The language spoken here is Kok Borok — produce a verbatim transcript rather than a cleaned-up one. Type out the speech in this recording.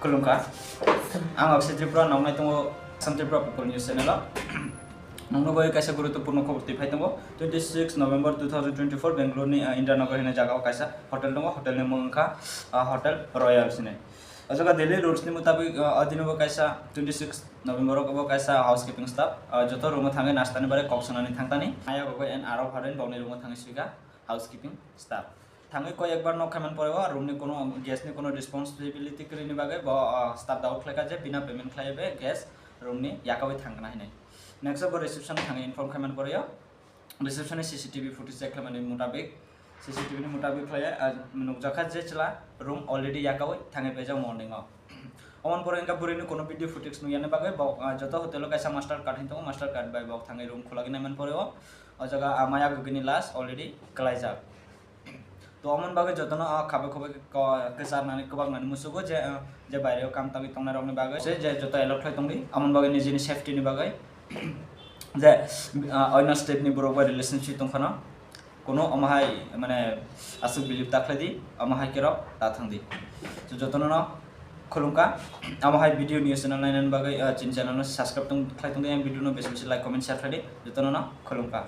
Khulumkha. Ang Akshay Tripura, noknai tongo Assam Tripura People News Channel o. Nokno bai kaisa guruttopurno khobor twi phai tongo. Twenty six November two thousand twenty four Bangalore ni, ah, Indiranagar hinwi jaga o kaisa hotel tongo. Hotel ni mung wngkha, ah, Hotel Royal hinwi. O jaga daily rules ni mutabik, ah, adino bo kaisa twenty six November o bo kaisa housekeeping staff, ah, joto room o thangwi nasta ni bare kok sanani thangtani. Maya gogoi and Arav Harin bokni room o thangwi swikha housekeeping staff. Thangwi koi ekbar nok khaiman pore o room ni kono, guest ni kono responsibility kwrwini bagwi bo, ah, staff doubt khlaikha je bina payment khlaiwi be guest room ni yakawi thangkna hinwi. Next o bo reception thangwi inform khaiman pore o. Reception ni C C T V footage check khlaimani mutabik, C C T V ni mutabik khlaiya, ah, nukjakha je chwla room already yakawi thangwi paijak morning o. Omon pore wngkha bwrwini kono video footage nukya ni bagwi bo, ah, joto hotel o kaisa master card hinwi tongo, master card bai bo thangwi room khulagwi naiman pore o. O jaga, ah, maya gogini lash already kwlaijak. To omon bagwi jotono, ah, khabai khubai ko-, kwcharnani kwbaknani musugo je, ah, je baireo kam tangwi tongnai rokni bagwi se je joto alert khlai tongdi, amon bagwi nijini safety ni bagwi je, ah, oino state ni borok bai relationship tongphano kono omo hai mane aswk believe ta khlai di, omo hai khe rok ta thang di. To jotono no khulumkha, omo hai video news channel nainani bagwi, ah, chini channel no subscribe tong, khlai tongdi, ang video no besi besi like, comment, share khlai di, jotono no khulumkha.